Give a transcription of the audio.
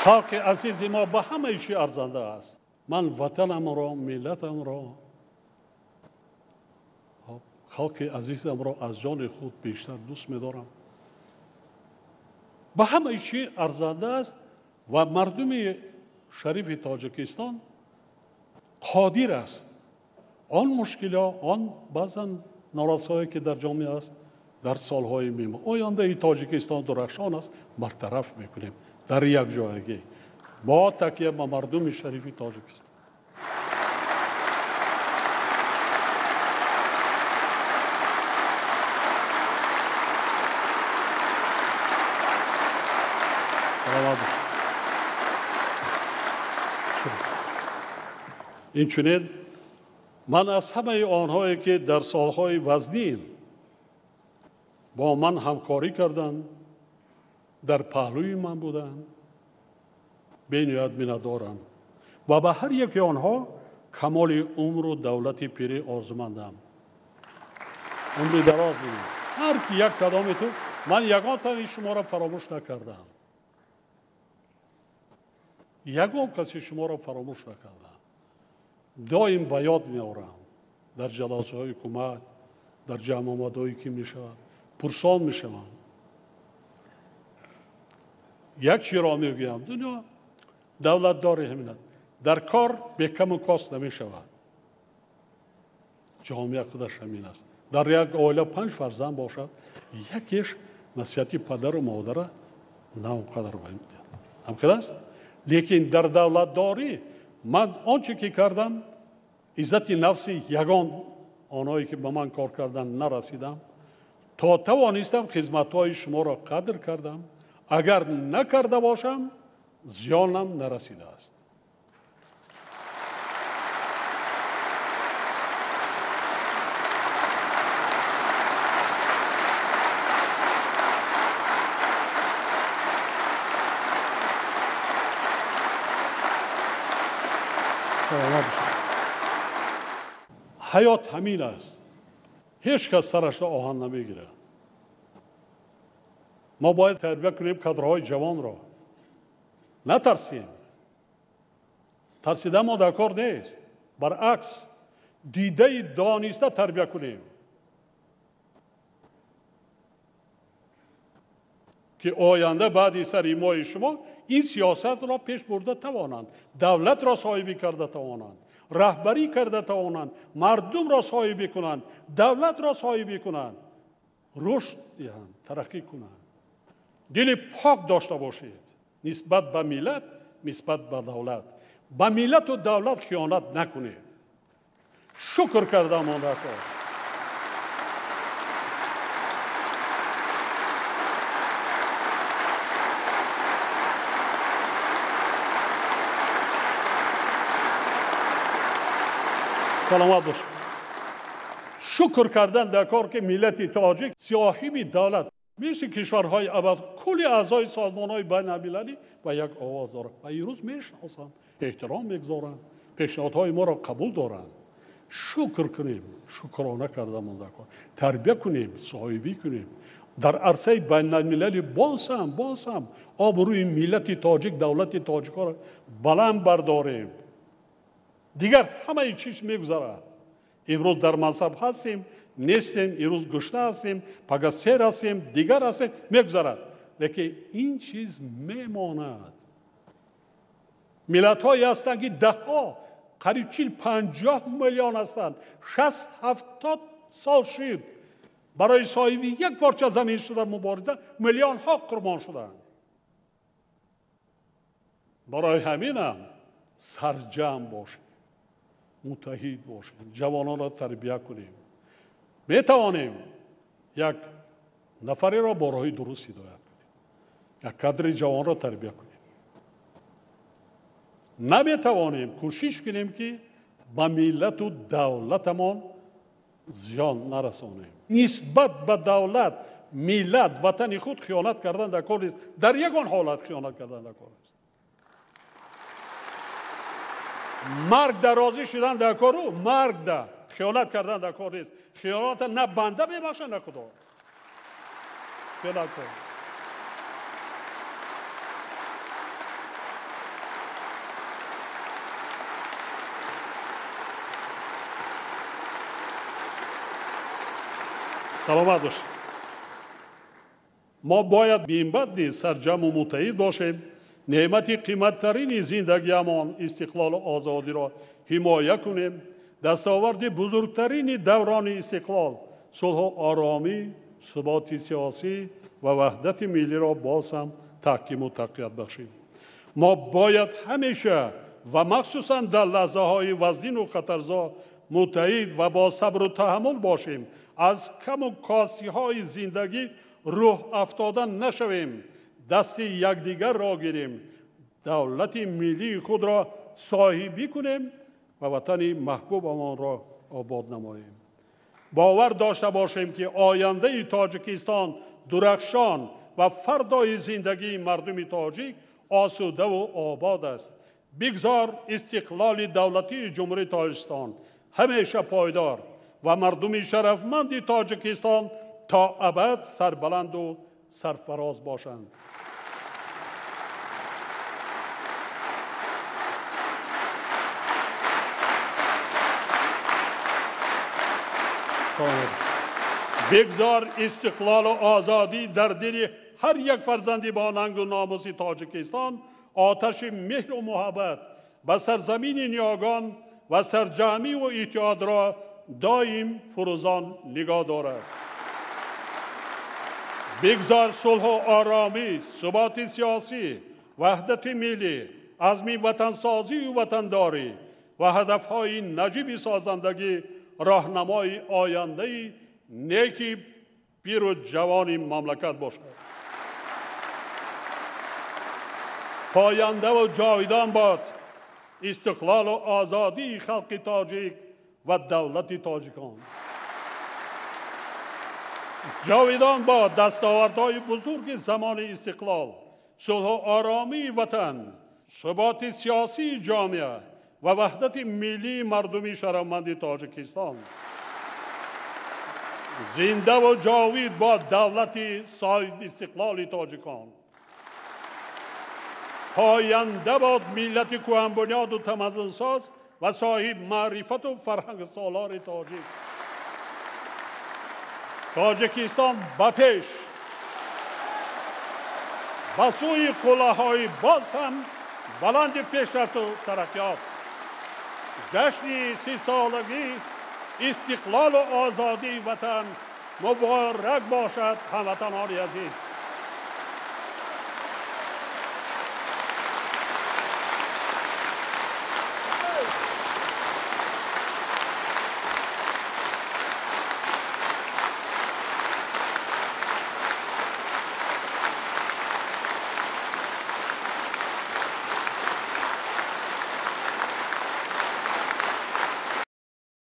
Халқи азизи мо ба ҳамаи чӣ арзанда аст. Ман ватанамро, миллатамро, халқи азизамро аз ҷони худ бештар дӯст медорам. Ба ҳамаи чӣ арзанда аст ва мардуми шарифи Тоҷикистон қодир аст. Он мушкилиҳо, он баъзан норасоие ки дар ҷомеа аст, дар солҳои миёна ояндаи Тоҷикистон дурахшон аст, бартараф мекунем дар як ҷоягӣ бо такя ба мардуми шарифи Тоҷикистон. Инчунин ман аз ҳамаи онҳое ки дар солҳои вазнин бо ман ҳамкорӣ карданд, дар паҳлӯи ман буданд, бениҳоят миннатдорам ва ба ҳар яки онҳо камоли умру давлати пирӣ орзумандам. Умри дароз бинед. Ҳар ки як кадоми ту, ман ягон таи шуморо фаромӯш накардам. Ягон каси шуморо фаромӯш накардам. Доим ба ёд меорам. Дар ҷаласаҳои ҳукумат, дар ҷамъомадҳое ки мешавад, пурсон мешавам. Як чиро мегӯям, дунё давлатдори ҳамин аст. Дар кор бекаму кост намешавад. Ҷомеа худаш ҳамин аст. Дар як оила 5 фарзанд бошад, якеш насиҳати падару модара на он қадар медиҳад. Ҳамхел аст? Лекин дар давлатдорӣ ман он чӣ ки кардам, иззати нафси ягон онҳое ки ба ман кор карданд нарасидам. То тавонистам хизматҳои шуморо қадр кардам. Агар накарда бошам, зиёнам нарасидааст. Ҳаёт ҳамин аст. Ҳеҷ кас сарашро оҳан намегирад. Мо бояд тарбия кунем кадрҳои ҷавонро. Натарсем. Тарсидан мо дар кор нест. Баръакс, дидаи дониста тарбия кунем, ки оянда баъди сари мои шумо ин сиёсатро пеш бурда тавонанд, давлатро соҳибӣ карда тавонанд, раҳбарӣ карда тавонанд, мардумро соҳибӣ кунанд, давлатро соҳибӣ кунанд, рушд диҳанд, тараққӣ кунанд. Дили пок дошта бошед нисбат ба миллат, нисбат ба давлат. Ба миллату давлат хиёнат накунед. Шукр кардам он дар кор. Саломат бошед. Шукр кардан дар кор ки миллати тоҷик соҳиби давлат мисли кишварҳои абад кулли аъзои созмонҳои байналмилалӣ ба як овоз доранд ва имрӯз мешиносанд, эҳтиром мегузоранд, пешниҳодҳои моро қабул доранд. Шукр кунем, шукрона кардан дар кор, тарбия кунем, соҳибӣ кунем. Дар арсаи байналмилалӣ боз ҳам обрӯи миллати тоҷик, давлати тоҷикҳоро баланд бардорем. Дигар ҳамаи чиз мегузарад. Имрӯз дар мансаб ҳастем, нестем, имрӯз гушна ҳастем, пага сер ҳастем, дигар ҳастем, мегузарад. Лекин ин чиз мемонад. Миллатҳое ҳастанд ки даҳҳо, қариб 40-50 миллион ҳастанд, 60-70 сол шуд барои соҳиби як порча замин шуда мубориза миллионҳо қурбон шуданд. Барои ҳаминам сарҷамъ бошем, муттаҳид бошем, ҷавононро тарбия кунем. Метавонем як нафареро бо роҳи дуруст ҳидоят кунем, як кадри ҷавонро тарбия кунем. Наметавонем кӯшиш кунем ки ба миллату давлатамон зиён нарасонем. Нисбат ба давлат, миллат, ватани худ хиёнат кардан дар кор нест. Дар ягон ҳолат хиёнат кардан дар кор нест. Марг дар розӣ шудан дар кору марг да хиёнат кардан дар кор нест. Хиёната на банда мебахшад, на Худо. Хиёнат кор. Саломат бошед. Мо бояд бимбад низ сарҷамъу муттаҳид бошем, неъмати қиматтарини зиндагиамон истиқлолу озодиро ҳимоя кунем. Дастоварди бузургтарини даврони истиқлол, сулҳу оромӣ, суботи сиёсӣ ва ваҳдати миллиро боз ҳам таҳкиму тақвият бахшем. Мо бояд ҳамеша ва махсусан дар лаҳзаҳои вазнину хатарзо муттаҳид ва бо сабру таҳаммул бошем, аз каму косиҳои зиндагӣ рӯҳ афтода нашавем, дасти якдигарро гирем, давлати миллии худро соҳибӣ кунем ва ватани маҳбубамонро обод намоем. Бовар дошта бошем, ки ояндаи Тоҷикистон дурахшон ва фардои зиндагии мардуми тоҷик осудаву обод аст. Бигзор истиқлоли давлатии Ҷумҳурии Тоҷикистон ҳамеша пойдор ва мардуми шарафманди Тоҷикистон то абад сарбаланду сарфароз бошанд. Бигзор истиқлолу озодӣ дар дили ҳар як фарзанди бо нангу номуси Тоҷикистон оташи меҳру муҳаббат ба сарзамини ниёгон ва сарҷамъиву иттиҳодро доим фурӯзон нигоҳ дорад. Бигзор сулҳу оромӣ, суботи сиёсӣ, ваҳдати миллӣ, азми ватансозию ватандорӣ ва ҳадафҳои наҷиби созандагӣ роҳнамои ояндаи неки пиру ҷавони мамлакат бошад. Пояндаву ҷовидон бод истиқлолу озодии халқи тоҷик ва давлати тоҷикон. Ҷовидон бод дастовардҳои бузурги замони истиқлол, сулҳу оромии ватан, суботи сиёсии ҷомеа ва ваҳдати миллии мардуми шарафманди Тоҷикистон. Зиндаву ҷовид бод давлати соҳибистиқлоли тоҷикон. Поянда бод миллати кӯҳанбунёду тамаддунсоз ва соҳиб маърифату фарҳангсолори тоҷик. Тоҷикистон ба пеш, ба сӯи қуллаҳои боз ҳам баланди пешрафту тараққиёт. Ҷашни 30-солагӣ истиқлолу озодии ватан муборак бошад, ҳамватанони азиз.